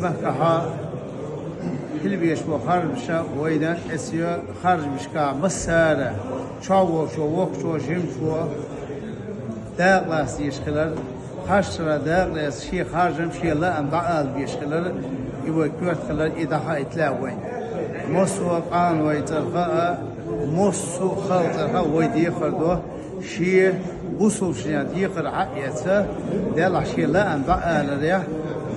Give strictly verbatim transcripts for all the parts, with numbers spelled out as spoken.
Махкахьа хилбеш бо харжамаш вайна эсйо харжамашка массара, чӀоагӀо, воккхачо, жимачо, дакъа лаца дезаш хилар, харжара дакъа лаца шен харжам, шен лаам дӀаала безаш хилар, и вай коьрта хилар, и дӀахаийта лаьа вайна. Массо а къанойн цӀерагӀа а, массо а халкъа цӀерагӀа а вай дехар до, шен бусалба дехар хьаэца, Делахь шен лаам дӀааларехь,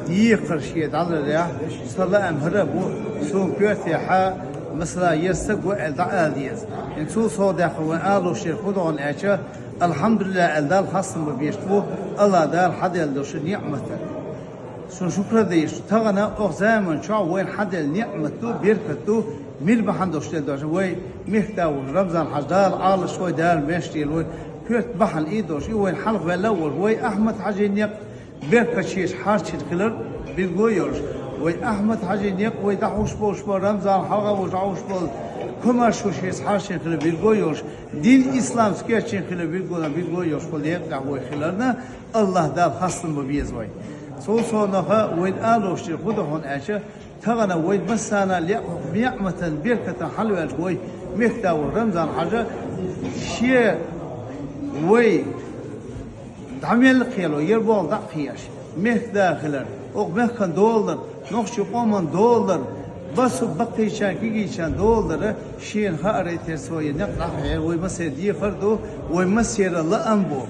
декхар шен дӀаларехь, са лаам хӀара бу, суна коьртехьа, масала, ер саг ва аьлла дӀаала деза. Ин цул совгӀа даьккха вайн алуш яр фу догӀун аьлча, «Алхьамдулиллахь» аьлла Далла хастам бе безаш бу, АллахӀ Дала хьаделла долча ниӀматах. Цунна шукр де езаш. Тахана укх заман чохь вайна хьаделла ниӀмат ду, беркат ду, мила бахьана долуш делла дош. Вай мехкда волчу Рамзан-Хьаьжа, Дала Ӏалаш вой, Дала маьрша дойла вай, коьрта бахьана и долуш, и вайна хьалха ваьлла а волуш, вай Ахьмад-Хьаьжин некъ беркат шеца хьарчийна хилар билгало а йолуш, вай Ахьмад-Хьаьжин некъ вай дӀахьош болуш бо, Рамзан хьалха волуш дӀахьош болу комаьршо шеца хьарчийна хилар билгало а йолуш, дин ислам кечйина хилар билгало, билгало а йолуш, вай декъа тӀехь вай хиларна, АллахӀ Дала хастам бан беза вай. Цул совнаха вайна алуш яр фу догӀун аьлча, тахана вай массарна а лаьа хӀокху ниӀматан, беркатан хьалаваьлча вай мехкда волу Рамзан-Хьаьжа, шен вай дӀа мел кхело, яр болу дӀа а кхеш, мехкда хилар, хӀокху мехкан дола дар, нохчийн къоман дола дар, басу баккхийчарна, кегийчарна дола дар, шена хаарий терца вай некъ дӀахьаьхьира, вай массеран дехар ду, вай массеран лаам бу.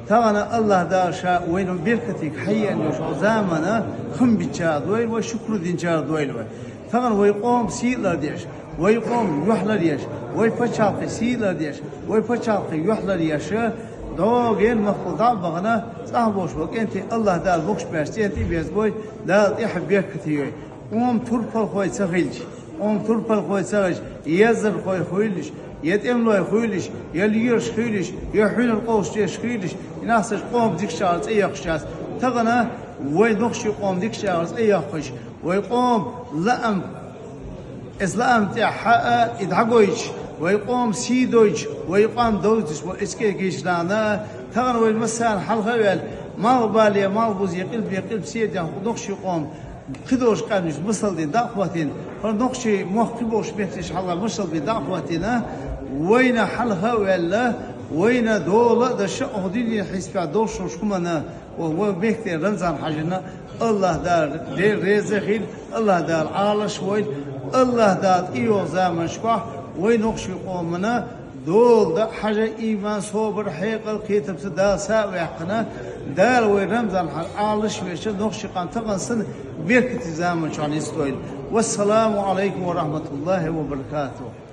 Тахана АллахӀ Дала Ша вайна беркатиг хьаеана йолуш хӀокху замана хам биччара дойла вай, шукр динчара дойла вай. Тахана вай къоман сий лардеш, вай къоман юьхь ларъеш, вай пачхьалкхан сий лардеш, вай пачхьалкхан юьхь ларъеш, дӀоган махкахула дӀа а бахана, цӀахь болуш бо кӀентий АллахӀ Дала бохуш баьрча цӀен тӀе а беза бой, Дала тӀехь беркате йой. Къоман турпалхой ца хилча, къоман турпалхой ца хилча, езархой хуьйлуш, я тӀемалой хуьйлуш, я лоьраш хуьйлуш, я хьуьнар къовсуш дерш хуьйлуш, и нах ца къоман дикачу агӀор цӀе йоккхуш яц. Тахана вай нохчийн къоман дикачу агӀор цӀе йоккхуш, вай къоман лаам, эс лаам тӀехь хьаа и дӀагойтуш, вай къоман сий дойтуш, вай къам довзуьйтуш бо эс кӀе гийчу нахана, тахана вай массарна хьалха а ваьлла, малхбале малхбузе, къилбе къилбасе а дехна нохчийн къоман кхидолчу къаьмнаш масал дина дӀа а хӀоттийна, хӀара нохчийн мохк кхиболчу меттанаш хьалха масал бина дӀа а хӀоттийна, вайна хьалха а ваьлла, вайна дола а деш, хӀокху дуьненан хьесапехь долуш долчу хӀуманна, вай мехкан Рамзан-Хьаьжина АллахӀ Дала ре-, реза а хила, АллахӀ Дала Ӏалаш а войла, АллахӀ Дала тӀейогӀу заманашкахь вай нохчийн къомана дола дан а, хьажа, ийман, собар, хьекъал, кхетамца Дала са а ваьккхина, Дала вай Рамзан-Хьаьжа Ӏалаш а веш, нохчийн къам тахана санна беркате заман чохь нисдойла. Вассаламу Ӏалайкум ва рахьматуллахӀи ва баракатухӀ.